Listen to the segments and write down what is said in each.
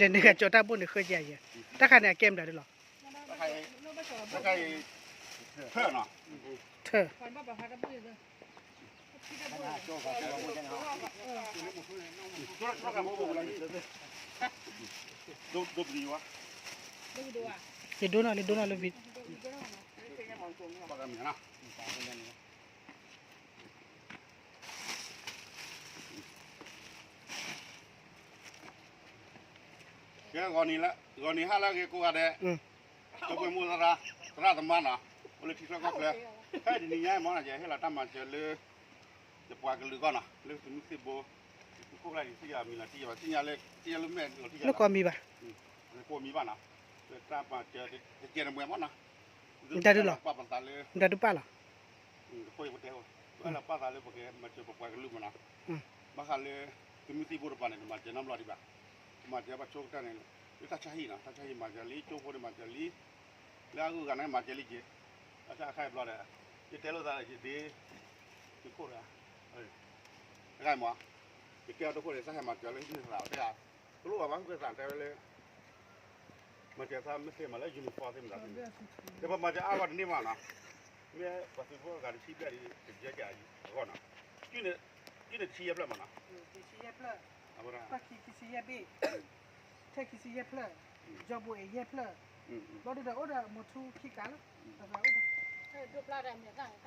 ဒီးနကကၠီၤတၢ်ဘိၣ်န့ၣ်ဃၢကယၤယဲ, တၢ်ခါန့ၣ်အကဲမတၤဒ်လီၤ, ထၢၣ်, ယဒိနီၢ်လၢဒိနီၢ်လၢ ကဲ ဂီၤနံၤဟါလၢအဂ့ၤကိးဂၤဒဲး, ကၠိဖိမုၣ်သရၣ်, သရၣ်သမါနီၤ, အိၣ်လၢထံချၢကီၢ်ချၢ, ဖဲတနံၤညါမ့ၢ်နီၤ ယဟဲလီၤတၢ်မၤစၢၤလၢ ယပှၤကလုာ်အဂီၢ်နီၤ, လၢသုးမုၢ်သံၣ်ဘိ, သုးခိၣ်ကျၢၢ်ယသ့ၣ်ညါမံၤလီၤတံၢ်ယၤဘၣ်, သ့ၣ်ညါလၢ သ့ၣ်ညါလၢမဲာ်လီၤတံၢ်ယၤ, နကိးမံၤဘၣ်, နကိးမံၤဘၣ်နီၤ, လၢတၢ်မၤစၢၤတကဲနမွဲမ့ၢ်နီၤ, မတၤဒုလီၤ, ပာ်ပသးလၢ မတၤဒုပာ်လီၤ တခိၣ်ယပတဲ, ပဝဲလၢပာ်သးလၢပကမၤစၢၤပပှၤကလုာ်မ့ၢ်နီၤ, ဘၣ်ဃးလၢ သုးမုၢ်သံၣ်ဘိတပၤန့ၣ် တမၤစၢၤနီတဘျီဒံးဘၣ်, မၤစၢၤဘၣ်ဆိကတၢၢ်န့ၣ် လၢတၢ်ဆါဟံၣ်နီၤ, တၢ်ဆါဟံၣ်မၤစၢၤလံ, ကၠိဖိန့ၣ်မၤစၢၤလံ, လၢအဂုၤအဂၤန့ၣ်မၤစၢၤလံက့ၤ, တၢ်ဆါအခါဘျီဒီး ယတဲလိာ်သးယဒ့ သုးခိၣ်တဂၤ, တဂၤမ့ၢ်, ယကဲအီၤတခိၣ်န့ၣ် တၢ်ဟဲမၤစၢၤလၢဟံၣ်န့ၣ်သးတဲဧါ, တလိၣ်ဘၣ်ဘၣ် ဟုၣ်ကသးတဲဝဲလၢ မၤစၢၤသးမ့ၢ်သ့မးလၢ uniform သ့မးလၢ, ဒီးပမၤစၢၤအါဂီၢ်တန့ၢ်မးနီၤ, မ့ၢ်ပှၤသုးဖိအဂၤတဆံဘျဲၣ်ဒီး တယဲၢ်ကယၤအဂီၢ်နီၤ, ကုန့ၣ်တဆံယဲၢ်ဖျၢၣ်မးနီၤ, အဝဲဒၣ် ပှၤခံခံဆံယဲၢ်ဘ့ၣ်, ထဲခံဆံယဲၢ်ဖျၢၣ်, ကၠီဘိအဲၣ်ယဲၢ်ဖျၢၣ်, ဘျီဒုဒီးအိၣ်ဒီးမီၤထူခံကးလီၤ, ဒိးပျၢ်ဒီးမဲာ်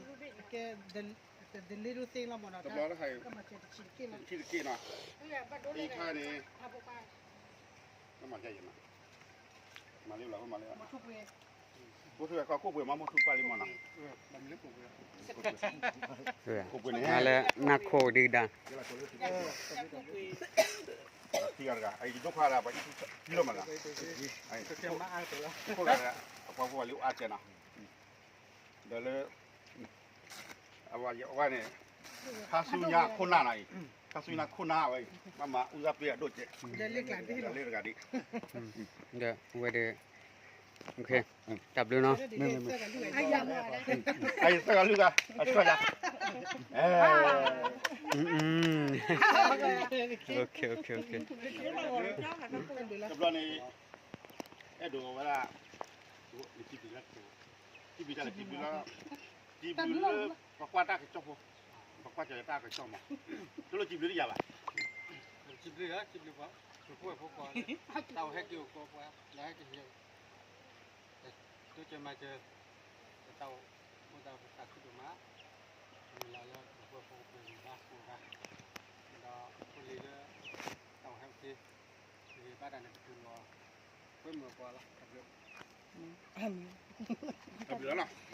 သၣ်, ကဲ the little thing လီၤမးနီၤ, တဘျီတခါအံၤ တဆံတက့ၢ်နီၤ, တဆံတက့ၢ်နီၤ, အံၤခါန့ၣ် မၤကဲယဲၢ်နီၤ, မၤလၢလီၤ မၤလၢလီၤ, ဘိၣ်ထူဝဲခီခိၣ်ပှဲၤမး မီၤထူပာ်လံမးနီၤ, ခိၣ်ပှဲၤန့ၣ် လၢနၢ်ခိၣ်ဒုဒါ သံဂၤတဂၤ အံၤယဒိၣ်ခွါဒၣ် ပှၤအံၤထူလီၤမးလၢ, ခိၣ်ဂၤဒၣ် အပှၤဖိဝဲလံအိၣ်အါကဲနီၤ, ဒီးလၢ အဝဲယဝဲန့ၣ် ခါဆူညါခိၣ်နၢ်နီၤအံၤ, ခါဆူညါခိၣ်နၢ်ဝဲအံၤ ဘၣ်မၤအုၣ်သၣ်ပ့ၢ်အဒိၣ်ကဲ, ဒီးလ့တဂၤဒ်, ဒီးဝဲဒီး တၢ်ဘျုးနီၤ, အံၤသၢဂၤလုၢ်ဂၤ အဆှၢယၤ, တဘျီန့ၣ် အဲၣ်ဒိးဝဲဒၣ် စံးဘျုးတၢ်လၢ စံးဘျုးလၢ ပကွၢ်တၢ်ကစီၣ်ဖိ, ပကွၢ်ကၢၤတၢ်ကစီၣ်မး, တလိၣ်စံးဘျုးတယၤဘၣ်, စံးဘျုးလၢ စံးဘျုးပှၤ ပဖိဝဲၢ်ဖိခွါ, တၢ်အိၣ်ဟဲက့ၤအိၣ်ကိးပှၤ လၢဟဲက့ၤဟံး တိစၢၤမၤစၢၤ တၢ်အိၣ်ဖှိၣ်သးပသးခုဒိၣ်မး, မုၢ်လၢ်လၢပဖိဝဲၢ်ဖိခွါမုၢ်ဘၣ်ကိးဂၤ, ဒီးဖိလံၤလၢ တၢ်အိၣ်ဟဲက့ၤ ဂ့ၤဘၣ်တၢ်န့ၣ် ပတူၢ်လိာ် ကွဲမုာ်ပှၤလီၤ, တၢ်ဘျုး, တၢ်ဘျုးလီၤ.